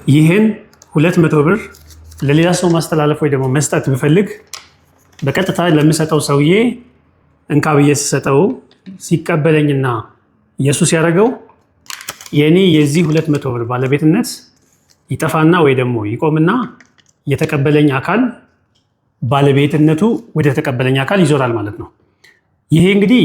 ይህን 200 ብር ለሌላ ሰው ማስተላለፍ ወይ ደግሞ መስጠት ብፈልግ፣ በቀጥታ ለምሰጠው ሰውዬ እንካ ብዬ ስሰጠው፣ ሲቀበለኝና የእሱ ሲያደርገው የእኔ የዚህ 200 ብር ባለቤትነት ይጠፋና ወይ ደግሞ ይቆምና የተቀበለኝ አካል ባለቤትነቱ ወደ ተቀበለኝ አካል ይዞራል ማለት ነው። ይሄ እንግዲህ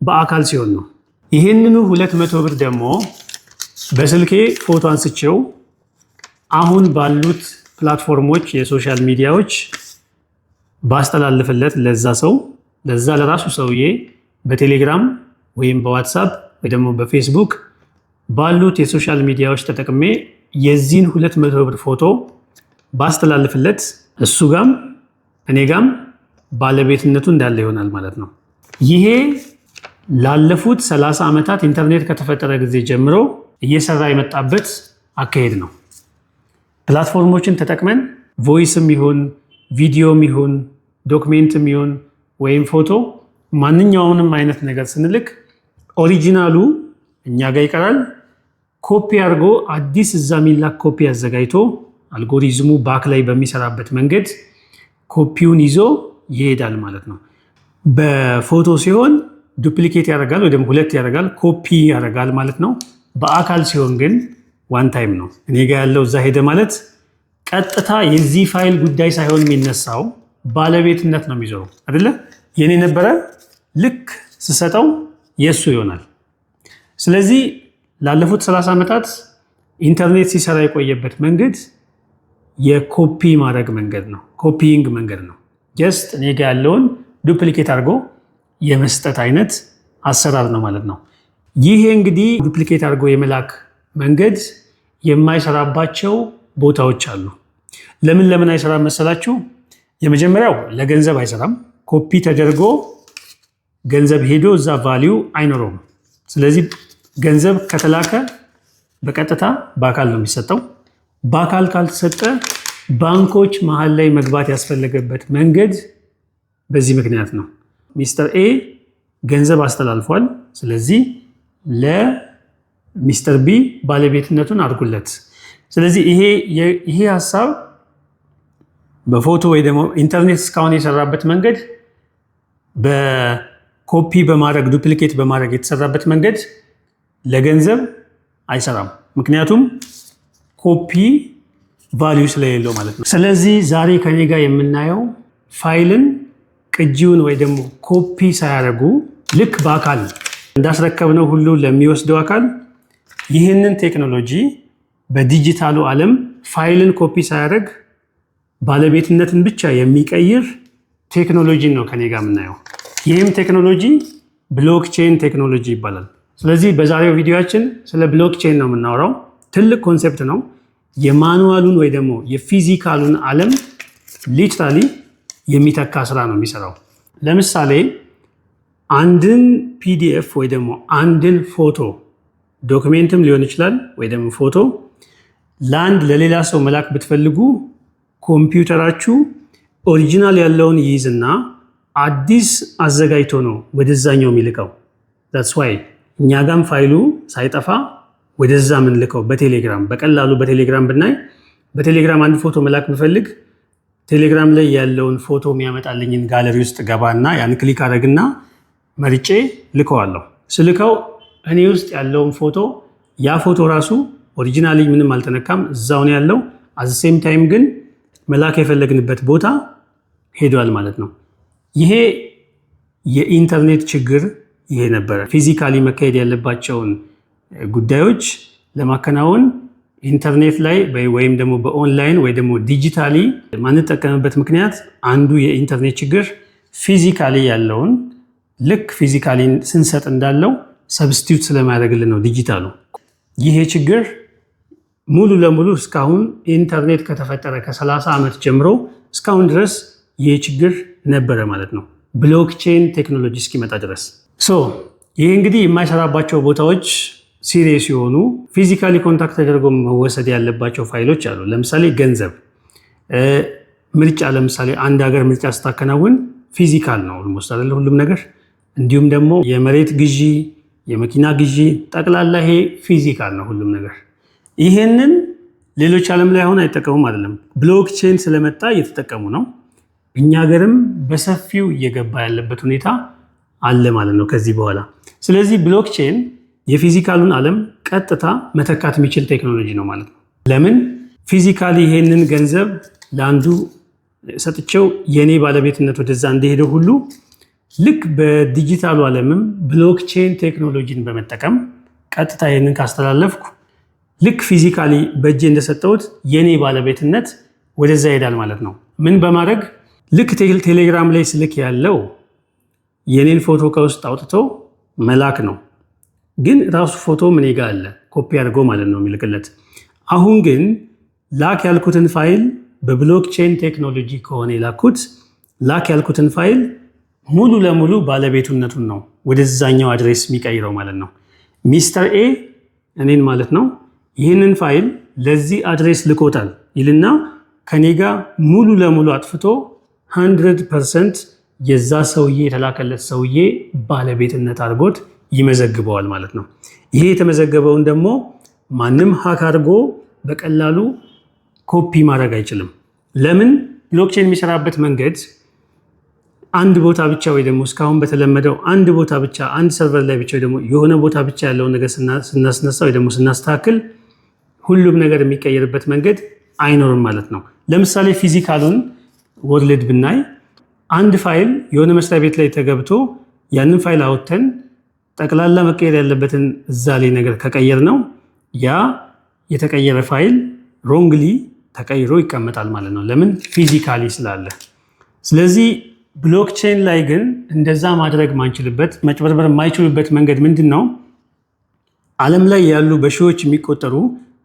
በአካል ሲሆን ነው። ይህንኑ 200 ብር ደግሞ በስልኬ ፎቶ አንስቼው አሁን ባሉት platform ኦች፣ የ social media ዎች ባስተላልፍለት ለዛ ሰው፣ ለዛ ለራሱ ሰውዬ በቴሌግራም ወይም በዋትሳፕ ወይ ደግሞ በፌስቡክ ባሉት የ social media ዎች ተጠቅሜ የዚህን 200 ብር ፎቶ ባስተላልፍለት እሱ ጋም እኔ ጋም ባለቤትነቱ እንዳለ ይሆናል ማለት ነው። ይሄ ላለፉት 30 ዓመታት ኢንተርኔት ከተፈጠረ ጊዜ ጀምሮ እየሰራ የመጣበት አካሄድ ነው። Platform ኦችን ተጠቅመን voice ም ይሁን፣ ቪዲዮም ይሁን፣ document ም ይሁን ወይም ፎቶ፣ ማንኛውንም አይነት ነገር ስንልክ original ኡ እኛ ጋር ይቀራል። ኮፒ አድርጎ አዲስ እዛ የሚላክ ኮፒ አዘጋጅቶ algorithm ኡ back ላይ በሚሰራበት መንገድ ኮፒውን ይዞ ይሄዳል ማለት ነው። በፎቶ ሲሆን duplicate ያደርጋል ወይ ደግሞ ሁለት ያደርጋል፣ ኮፒ ያደርጋል ማለት ነው። በአካል ሲሆን ግን one time ነው። እኔ ጋ ያለው እዛ ሄደ ማለት ቀጥታ የዚህ ፋይል ጉዳይ ሳይሆን የሚነሳው ባለቤትነት ነው የሚዞረው፣ አይደለ? የኔ ነበረ፣ ልክ ስሰጠው የእሱ ይሆናል። ስለዚህ ላለፉት 30 ዓመታት ኢንተርኔት ሲሰራ የቆየበት መንገድ የኮፒ ማድረግ መንገድ ነው። Copying መንገድ ነው። Just እኔ ጋ ያለውን duplicate አድርጎ የመስጠት አይነት አሰራር ነው ማለት ነው። ይሄ እንግዲህ duplicate አድርጎ የመላክ መንገድ የማይሰራባቸው ቦታዎች አሉ። ለምን ለምን አይሰራም መሰላችሁ? የመጀመሪያው ለገንዘብ አይሰራም። ኮፒ ተደርጎ ገንዘብ ሄዶ እዛ value አይኖረውም። ስለዚህ ገንዘብ ከተላከ በቀጥታ በአካል ነው የሚሰጠው። በአካል ካልተሰጠ ባንኮች መሀል ላይ መግባት ያስፈለገበት መንገድ በዚህ ምክንያት ነው። Mister A ገንዘብ አስተላልፏል። ስለዚህ ለ Mister B ባለቤትነቱን አድርጉለት። ስለዚህ ይሄ ሀሳብ በፎቶ ወይ ደግሞ ኢንተርኔት እስካሁን የሰራበት መንገድ፣ በኮፒ በማድረግ፣ duplicate በማድረግ የተሰራበት መንገድ ለገንዘብ አይሰራም። ምክንያቱም copy value ስለሌለው ማለት ነው። ስለዚህ ዛሬ ከኔ ጋር የምናየው ፋይልን ቅጂውን ወይ ደግሞ ኮፒ ሳያደርጉ ልክ በአካል እንዳስረከብነው ሁሉ ለሚወስደው አካል ይህንን ቴክኖሎጂ በዲጂታሉ ዓለም ፋይልን ኮፒ ሳያደርግ ባለቤትነትን ብቻ የሚቀይር ቴክኖሎጂን ነው ከኔ ጋር የምናየው። ይህም ቴክኖሎጂ blockchain technology ይባላል። ስለዚህ በዛሬው ቪዲዮአችን ስለ blockchain ነው የምናወራው። ትልቅ concept ነው። የ manual ኡን ወይ ደግሞ የ physical ኡን ዓለም literally የሚተካ ስራ ነው የሚሰራው። ለምሳሌ አንድን PDF ወይ ደግሞ አንድን ፎቶ፣ document ም ሊሆን ይችላል ወይ ደግሞ ፎቶ፣ ለአንድ ለሌላ ሰው መላክ ብትፈልጉ ኮምፒውተራችሁ original ያለውን ይይዝና አዲስ አዘጋጅቶ ነው ወደዛኛው የሚልከው። That's why እኛ ጋም ፋይሉ ሳይጠፋ ወደዛ የምንልከው በቴሌግራም። በቀላሉ በቴሌግራም ብናይ፣ በቴሌግራም አንድ ፎቶ መላክ ብፈልግ ቴሌግራም ላይ ያለውን ፎቶ የሚያመጣልኝን ጋለሪ ውስጥ ገባና ያን click አደረግና መርጬ ልከዋለሁ። ስልከው እኔ ውስጥ ያለውን ፎቶ፣ ያ ፎቶ ራሱ originally ምንም አልተነካም፣ እዛው ነው ያለው። At the same time ግን መላክ የፈለግንበት ቦታ ሄዷል ማለት ነው። ይሄ የኢንተርኔት ችግር ይሄ ነበረ። Physically መካሄድ ያለባቸውን ጉዳዮች ለማከናወን ኢንተርኔት ላይ ወይም ደግሞ በኦንላይን ወይ ደግሞ digitally ማንጠቀምበት ምክንያት አንዱ የኢንተርኔት ችግር physically ያለውን ልክ physically ስንሰጥ እንዳለው substitute ስለማያደርግልን ነው ዲጂታሉ። ይሄ ችግር ሙሉ ለሙሉ እስካሁን ኢንተርኔት ከተፈጠረ ከ30 ዓመት ጀምሮ እስካሁን ድረስ ይህ ችግር ነበረ ማለት ነው፣ blockchain technology እስኪመጣ ድረስ። So ይህ እንግዲህ የማይሰራባቸው ቦታዎች serious የሆኑ physically contact ተደርጎ መወሰድ ያለባቸው ፋይሎች አሉ። ለምሳሌ ገንዘብ፣ ምርጫ። ለምሳሌ አንድ ሀገር ምርጫ ስታከናውን physical ነው almost፣ አይደለ ሁሉም ነገር። እንዲሁም ደግሞ የመሬት ግዢ፣ የመኪና ግዢ፣ ጠቅላላ ይሄ physical ነው ሁሉም ነገር። ይሄንን ሌሎች ዓለም ላይ አሁን አይጠቀሙም አይደለም። Blockchain ስለመጣ እየተጠቀሙ ነው። እኛ ሀገርም በሰፊው እየገባ ያለበት ሁኔታ አለ ማለት ነው ከዚህ በኋላ። ስለዚህ blockchain የ physical ኡን ዓለም ቀጥታ መተካት የሚችል ቴክኖሎጂ ነው ማለት ነው። ለምን? Physically ይሄንን ገንዘብ ለአንዱ ሰጥቼው የኔ ባለቤትነት ወደዛ እንደሄደ ሁሉ ልክ በዲጂታሉ ዓለምም blockchain ቴክኖሎጂን በመጠቀም ቀጥታ ይሄንን ካስተላለፍኩ ልክ physically በእጄ እንደሰጠሁት የኔ ባለቤትነት ወደዛ ይሄዳል ማለት ነው። ምን በማድረግ? ልክ ቴሌግራም ላይ ስልክ ያለው የኔን ፎቶ ከውስጥ አውጥቶ መላክ ነው። ግን ራሱ ፎቶ እኔ ጋ አለ፣ ኮፒ አድርጎ ማለት ነው የሚልክለት። አሁን ግን ላክ ያልኩትን ፋይል በ blockchain ቴክኖሎጂ ከሆነ የላኩት፣ ላክ ያልኩትን ፋይል ሙሉ ለሙሉ ባለቤትነቱን ነው ወደዛኛው address የሚቀይረው ማለት ነው። Mister A እኔን ማለት ነው፣ ይህንን ፋይል ለዚህ address ልኮታል ይልና ከኔ ጋር ሙሉ ለሙሉ አጥፍቶ 100% የዛ ሰውዬ፣ የተላከለት ሰውዬ ባለቤትነት አድርጎት ይመዘግበዋል ማለት ነው። ይሄ የተመዘገበውን ደግሞ ማንም hack አድርጎ በቀላሉ ኮፒ ማድረግ አይችልም። ለምን? Blockchain የሚሰራበት መንገድ አንድ ቦታ ብቻ ወይ ደግሞ እስካሁን በተለመደው አንድ ቦታ ብቻ፣ አንድ server ላይ ብቻ ወይ ደግሞ የሆነ ቦታ ብቻ ያለውን ነገር ስናስነሳ ወይ ደግሞ ስናስተካክል ሁሉም ነገር የሚቀየርበት መንገድ አይኖርም ማለት ነው። ለምሳሌ physical ኡን world ብናይ አንድ ፋይል የሆነ መስሪያ ቤት ላይ ተገብቶ ያንን ፋይል አውጥተን ጠቅላላ መቀየር ያለበትን እዛ ላይ ነገር ከቀየርነው ያ የተቀየረ ፋይል wrongly ተቀይሮ ይቀመጣል ማለት ነው። ለምን? Physically ስላለ። ስለዚህ blockchain ላይ ግን እንደዛ ማድረግ ማንችልበት፣ መጭበርበር የማይችሉበት መንገድ ምንድን ነው? ዓለም ላይ ያሉ በሺዎች የሚቆጠሩ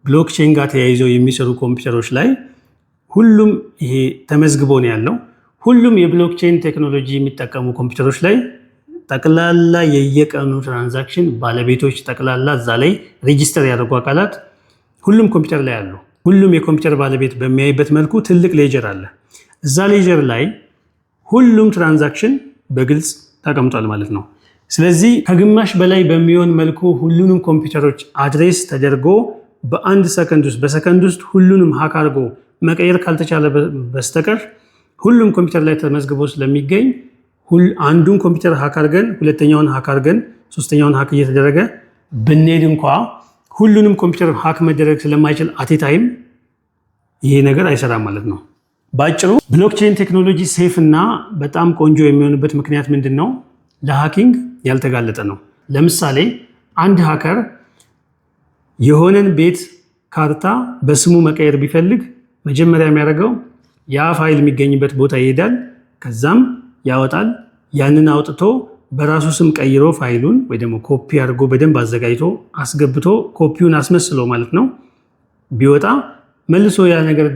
blockchain ጋር ተያይዘው የሚሰሩ ኮምፒውተሮች ላይ ሁሉም ይሄ ተመዝግቦ ነው ያለው። ሁሉም የ blockchain ቴክኖሎጂ የሚጠቀሙ ኮምፒውተሮች ላይ ጠቅላላ የየቀኑ transaction ባለቤቶች ጠቅላላ እዛ ላይ register ያደረጉ አካላት ሁሉም ኮምፒውተር ላይ አሉ። ሁሉም የኮምፒውተር ባለቤት በሚያይበት መልኩ ትልቅ ledger አለ። እዛ ledger ላይ ሁሉም transaction በግልጽ ተቀምጧል ማለት ነው። ስለዚህ ከግማሽ በላይ በሚሆን መልኩ ሁሉንም ኮምፒውተሮች address ተደርጎ በአንድ ሰከንድ ውስጥ፣ በሰከንድ ውስጥ ሁሉንም hack አድርጎ መቀየር ካልተቻለ በስተቀር ሁሉም ኮምፒውተር ላይ ተመዝግቦ ስለሚገኝ አንዱን ኮምፒውተር hack አድርገን፣ ሁለተኛውን hack አድርገን፣ ሶስተኛውን hack እየተደረገ ብንሄድ እንኳ ሁሉንም ኮምፒውተር hack መደረግ ስለማይችል at a time ይሄ ነገር አይሰራም ማለት ነው። በአጭሩ blockchain ቴክኖሎጂ safe እና በጣም ቆንጆ የሚሆንበት ምክንያት ምንድን ነው? ለ hacking ያልተጋለጠ ነው። ለምሳሌ አንድ hacker የሆነን ቤት ካርታ በስሙ መቀየር ቢፈልግ መጀመሪያ የሚያደርገው ያ ፋይል የሚገኝበት ቦታ ይሄዳል፣ ከዛም ያወጣል። ያንን አውጥቶ በራሱ ስም ቀይሮ ፋይሉን ወይ ደግሞ ኮፒ አድርጎ በደንብ አዘጋጅቶ አስገብቶ ኮፒውን አስመስሎ ማለት ነው ቢወጣ መልሶ ያ ነገር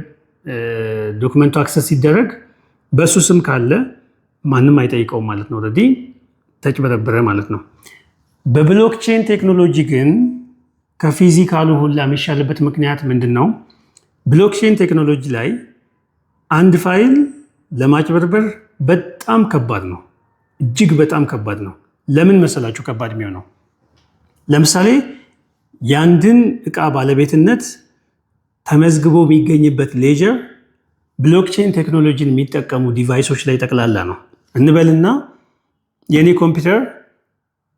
document ኡ access ሲደረግ በእሱ ስም ካለ ማንም አይጠይቀውም ማለት ነው። Already ተጭበረበረ ማለት ነው። በ blockchain ቴክኖሎጂ ግን ከ physical ኡ ሁላ የሚሻልበት ምክንያት ምንድን ነው? Blockchain ቴክኖሎጂ ላይ አንድ ፋይል ለማጭበርበር በጣም ከባድ ነው። እጅግ በጣም ከባድ ነው። ለምን መሰላችሁ ከባድ የሚሆነው? ለምሳሌ የአንድን እቃ ባለቤትነት ተመዝግቦ የሚገኝበት ledger blockchain ቴክኖሎጂን የሚጠቀሙ device ኦች ላይ ጠቅላላ ነው። እንበልና የእኔ ኮምፒውተር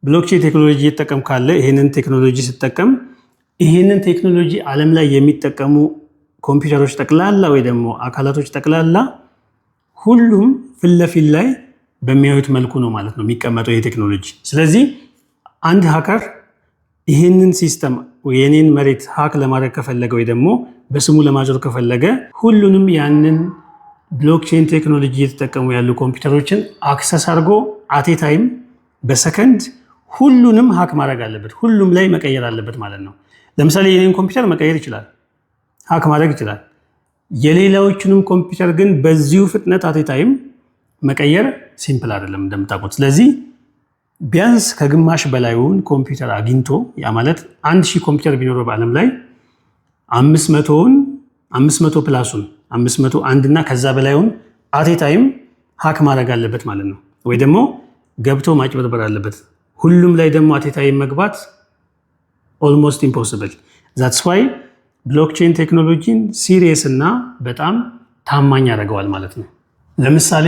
blockchain ቴክኖሎጂ እየተጠቀም ካለ፣ ይህንን ቴክኖሎጂ ስጠቀም ይህንን ቴክኖሎጂ ዓለም ላይ የሚጠቀሙ ኮምፒውተሮች ጠቅላላ ወይ ደግሞ አካላቶች ጠቅላላ ሁሉም ፊት ለፊት ላይ በሚያዩት መልኩ ነው ማለት ነው የሚቀመጠው ይሄ ቴክኖሎጂ። ስለዚህ አንድ hacker ይህንን system የኔን መሬት hack ለማድረግ ከፈለገ ወይ ደግሞ በስሙ ለማዞር ከፈለገ ሁሉንም ያንን blockchain ቴክኖሎጂ እየተጠቀሙ ያሉ ኮምፒውተሮችን access አድርጎ at a time በሰከንድ ሁሉንም hack ማድረግ አለበት። ሁሉም ላይ መቀየር አለበት ማለት ነው። ለምሳሌ የኔን ኮምፒውተር መቀየር ይችላል፣ hack ማድረግ ይችላል። የሌላዎቹንም ኮምፒውተር ግን በዚሁ ፍጥነት at a time መቀየር simple አይደለም እንደምታውቁት። ስለዚህ ቢያንስ ከግማሽ በላይውን ኮምፒውተር አግኝቶ፣ ያ ማለት 1000 ኮምፒውተር ቢኖረው በዓለም ላይ 500ውን፣ 500 plus ኡን፣ 501 እና ከዛ በላይውን at a time hack ማድረግ አለበት ማለት ነው። ወይ ደግሞ ገብቶ ማጭበርበር አለበት። ሁሉም ላይ ደግሞ at a time መግባት almost impossible። That's why Blockchain ቴክኖሎጂን serious እና በጣም ታማኝ ያደርገዋል ማለት ነው። ለምሳሌ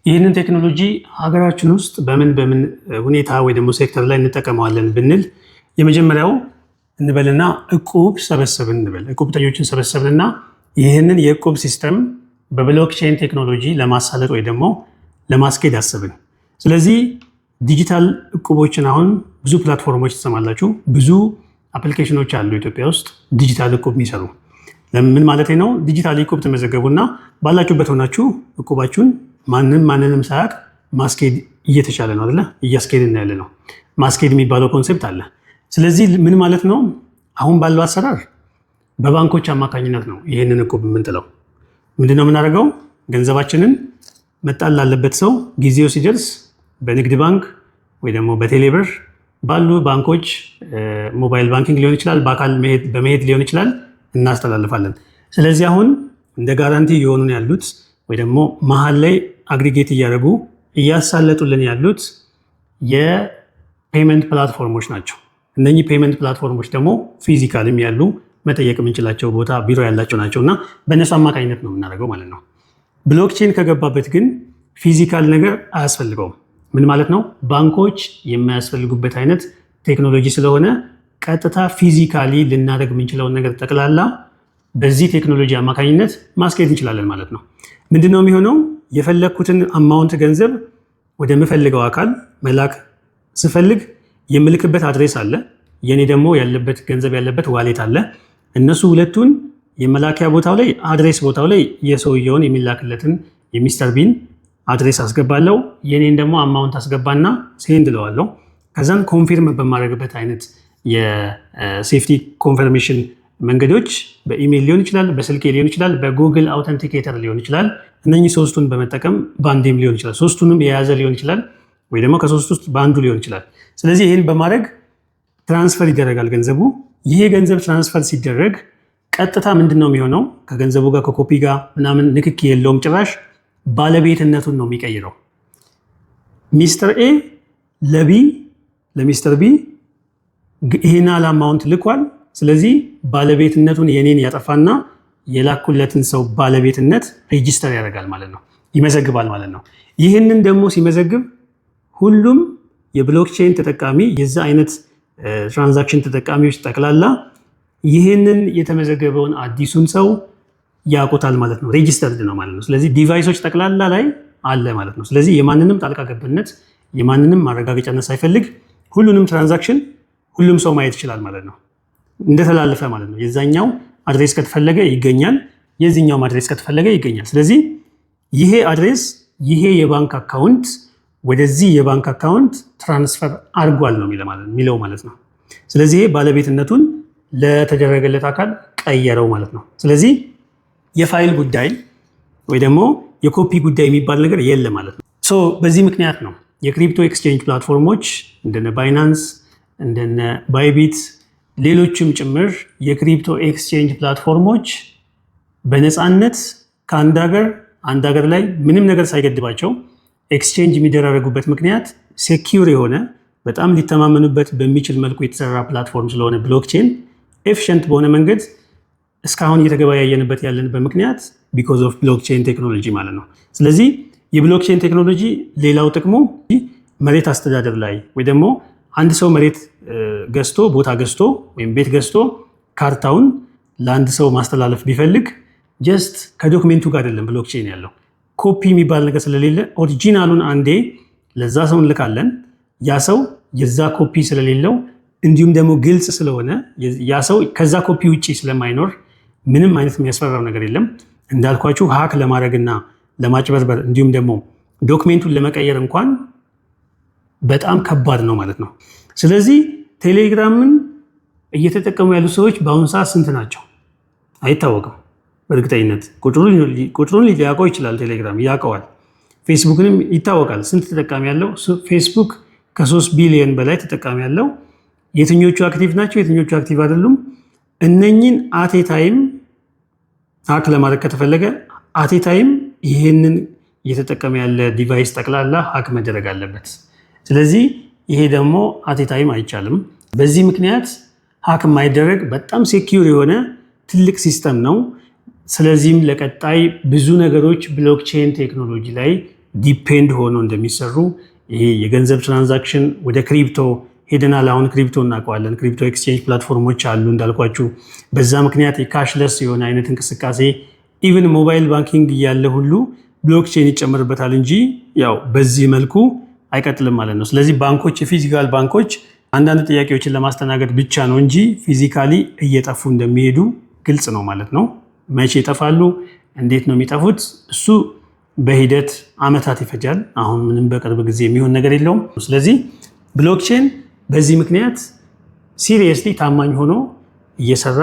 ይህንን ቴክኖሎጂ ሀገራችን ውስጥ በምን በምን ሁኔታ ወይ ደግሞ ሴክተር ላይ እንጠቀመዋለን ብንል፣ የመጀመሪያው እንበልና እቁብ ሰበሰብን እንበል። እቁብተኞችን ሰበሰብንና ይህንን የእቁብ system በ blockchain ቴክኖሎጂ ለማሳለጥ ወይ ደግሞ ለማስኬድ አሰብን። ስለዚህ ዲጂታል እቁቦችን አሁን ብዙ platform ኦች ትሰማላችሁ፣ ብዙ application ኖች አሉ ኢትዮጵያ ውስጥ ዲጂታል እቁብ የሚሰሩ። ምን ማለት ነው? ዲጂታል እቁብ ተመዘገቡና ባላችሁበት ሆናችሁ እቁባችሁን ማንም ማንንም ሳያውቅ ማስኬድ እየተቻለ ነው አይደለ? እያስኬድን ያለ ነው። ማስኬድ የሚባለው concept አለ። ስለዚህ ምን ማለት ነው? አሁን ባለው አሰራር በባንኮች አማካኝነት ነው ይህንን እቁብ የምንጥለው። ምንድነው የምናደርገው? ገንዘባችንን መጣል ላለበት ሰው ጊዜው ሲደርስ በንግድ ባንክ ወይ ደግሞ በቴሌብር ባሉ ባንኮች፣ mobile banking ሊሆን ይችላል፣ በአካል በመሄድ ሊሆን ይችላል፣ እናስተላልፋለን። ስለዚህ አሁን እንደ guarantee የሆኑን ያሉት ወይ ደግሞ መሀል ላይ aggregate እያደረጉ እያሳለጡልን ያሉት የ payment platform ኦች ናቸው። እነኚህ payment platform ኦች ደግሞ physically ም ያሉ፣ መጠየቅ የምንችላቸው ቦታ ቢሮ ያላቸው ናቸው እና በእነሱ አማካኝነት ነው የምናደርገው ማለት ነው። Blockchain ከገባበት ግን physical ነገር አያስፈልገውም። ምን ማለት ነው? ባንኮች የማያስፈልጉበት አይነት ቴክኖሎጂ ስለሆነ ቀጥታ physically ልናደርግ የምንችለውን ነገር ጠቅላላ በዚህ ቴክኖሎጂ አማካኝነት ማስኬድ እንችላለን ማለት ነው። ምንድነው የሚሆነው? የፈለግኩትን amount ገንዘብ ወደምፈልገው አካል መላክ ስፈልግ የምልክበት address አለ። የኔ ደግሞ ያለበት ገንዘብ ያለበት wallet አለ። እነሱ ሁለቱን የመላኪያ ቦታው ላይ፣ address ቦታው ላይ የሰውየውን የሚላክለትን የ Mister B ን address አስገባለሁ። የኔን ደግሞ amount አስገባና send እለዋለሁ። ከዛን confirm በማድረግበት አይነት የ safety confirmation መንገዶች በኢሜይል ሊሆን ይችላል፣ በስልኬ ሊሆን ይችላል፣ በ Google Authenticator ሊሆን ይችላል። እነኚህ ሶስቱን በመጠቀም በአንዴም ሊሆን ይችላል፣ ሶስቱንም የያዘ ሊሆን ይችላል፣ ወይ ደግሞ ከሶስቱ ውስጥ በአንዱ ሊሆን ይችላል። ስለዚህ ይህን በማድረግ transfer ይደረጋል ገንዘቡ። ይሄ ገንዘብ transfer ሲደረግ ቀጥታ ምንድን ነው የሚሆነው? ከገንዘቡ ጋር ከኮፒ ጋር ምናምን ንክኪ የለውም ጭራሽ። ባለቤትነቱን ነው የሚቀይረው። Mister A ለ B፣ ለ Mister B ይሄን ያህል amount ልኳል። ስለዚህ ባለቤትነቱን የኔን ያጠፋና የላኩለትን ሰው ባለቤትነት register ያደርጋል ማለት ነው፣ ይመዘግባል ማለት ነው። ይህንን ደግሞ ሲመዘግብ ሁሉም የ blockchain ተጠቃሚ፣ የዛ አይነት transaction ተጠቃሚዎች ጠቅላላ ይህንን የተመዘገበውን አዲሱን ሰው ያውቁታል ማለት ነው። Registered ነው ማለት ነው። ስለዚህ device ኦች ጠቅላላ ላይ አለ ማለት ነው። ስለዚህ የማንንም ጣልቃ ገብነት፣ የማንንም ማረጋገጫነት ሳይፈልግ ሁሉንም transaction ሁሉም ሰው ማየት ይችላል ማለት ነው። እንደተላለፈ ማለት ነው። የዛኛው address ከተፈለገ ይገኛል፣ የዚህኛውም address ከተፈለገ ይገኛል። ስለዚህ ይሄ address፣ ይሄ የባንክ account ወደዚህ የባንክ account transfer አድርጓል ነው የሚለው ማለት ነው። ስለዚህ ይሄ ባለቤትነቱን ለተደረገለት አካል ቀየረው ማለት ነው። ስለዚህ የፋይል ጉዳይ ወይ ደግሞ የኮፒ ጉዳይ የሚባል ነገር የለም ማለት ነው። So በዚህ ምክንያት ነው የ crypto exchange platform ኦች እንደነ Binance፣ እንደነ Bybit፣ ሌሎችም ጭምር የ crypto exchange platform ኦች በነፃነት ከአንድ ሀገር አንድ ሀገር ላይ ምንም ነገር ሳይገድባቸው exchange የሚደራረጉበት ምክንያት secure የሆነ፣ በጣም ሊተማመኑበት በሚችል መልኩ የተሰራ platform ስለሆነ፣ blockchain efficient በሆነ መንገድ እስካሁን እየተገበያየንበት ያለንበት ምክንያት because of blockchain technology ማለት ነው። ስለዚህ የ blockchain ቴክኖሎጂ ሌላው ጥቅሙ መሬት አስተዳደር ላይ ወይ ደግሞ አንድ ሰው መሬት ገዝቶ፣ ቦታ ገዝቶ ወይም ቤት ገዝቶ ካርታውን ለአንድ ሰው ማስተላለፍ ቢፈልግ just ከ document ኡ ጋር አይደለም፣ blockchain ያለው ኮፒ የሚባል ነገር ስለሌለ original ኡን አንዴ ለዛ ሰው እንልካለን። ያ ሰው የዛ ኮፒ ስለሌለው፣ እንዲሁም ደግሞ ግልጽ ስለሆነ፣ ያ ሰው ከዛ ኮፒ ውጭ ስለማይኖር ምንም አይነት የሚያስፈራው ነገር የለም። እንዳልኳችሁ hack ለማድረግና ለማጭበርበር እንዲሁም ደግሞ document ኡን ለመቀየር እንኳን በጣም ከባድ ነው ማለት ነው። ስለዚህ ቴሌግራምን እየተጠቀሙ ያሉ ሰዎች በአሁኑ ሰዓት ስንት ናቸው? አይታወቅም። በእርግጠኝነት ቁጥሩን ሊያውቀው ይችላል። ቴሌግራም ያውቀዋል። ፌስቡክንም ይታወቃል ስንት ተጠቃሚ ያለው። ፌስቡክ ከ3 ቢሊዮን በላይ ተጠቃሚ ያለው፣ የትኞቹ active ናቸው፣ የትኞቹ active አይደሉም። እነኝን at a time hack ለማድረግ ከተፈለገ at a time ይህንን እየተጠቀመ ያለ device ጠቅላላ hack መደረግ አለበት። ስለዚህ ይሄ ደግሞ at a time አይቻልም። በዚህ ምክንያት hack የማይደረግ በጣም secure የሆነ ትልቅ system ነው። ስለዚህም ለቀጣይ ብዙ ነገሮች blockchain technology ላይ depend ሆኖ እንደሚሰሩ፣ ይሄ የገንዘብ transaction ወደ crypto ሄደናል። አሁን crypto እናውቀዋለን። Crypto exchange platform ኦች አሉ እንዳልኳችሁ። በዛ ምክንያት የ cashless የሆነ አይነት እንቅስቃሴ፣ even mobile banking እያለ ሁሉ blockchain ይጨምርበታል እንጂ ያው በዚህ መልኩ አይቀጥልም ማለት ነው። ስለዚህ ባንኮች፣ የ physical ባንኮች አንዳንድ ጥያቄዎችን ለማስተናገድ ብቻ ነው እንጂ physically እየጠፉ እንደሚሄዱ ግልጽ ነው ማለት ነው። መቼ ይጠፋሉ? እንዴት ነው የሚጠፉት? እሱ በሂደት አመታት ይፈጃል። አሁን ምንም በቅርብ ጊዜ የሚሆን ነገር የለውም። ስለዚህ blockchain በዚህ ምክንያት seriously ታማኝ ሆኖ እየሰራ፣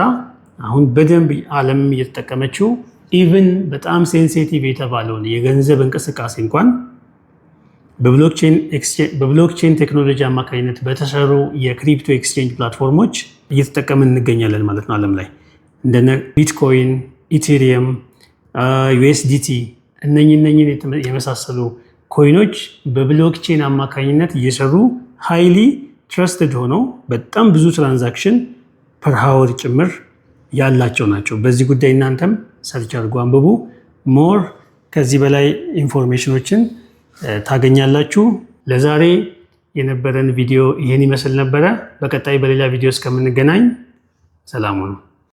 አሁን በደንብ ዓለም እየተጠቀመችው፣ even በጣም sensitive የተባለውን የገንዘብ እንቅስቃሴ እንኳን በ blockchain technology አማካኝነት በተሰሩ የ crypto exchange platform ኦች እየተጠቀምን እንገኛለን ማለት ነው። ዓለም ላይ እንደነ Bitcoin፣ Ethereum፣ USDT እነኝን የመሳሰሉ coin ኦች በ blockchain አማካኝነት እየሰሩ፣ highly trusted ሆነው በጣም ብዙ transaction per hour ጭምር ያላቸው ናቸው። በዚህ ጉዳይ እናንተም search አድርጎ አንብቡ። More ከዚህ በላይ information ኦችን ታገኛላችሁ። ለዛሬ የነበረን ቪዲዮ ይህን ይመስል ነበረ። በቀጣይ በሌላ ቪዲዮ እስከምንገናኝ ሰላም ሁኑ።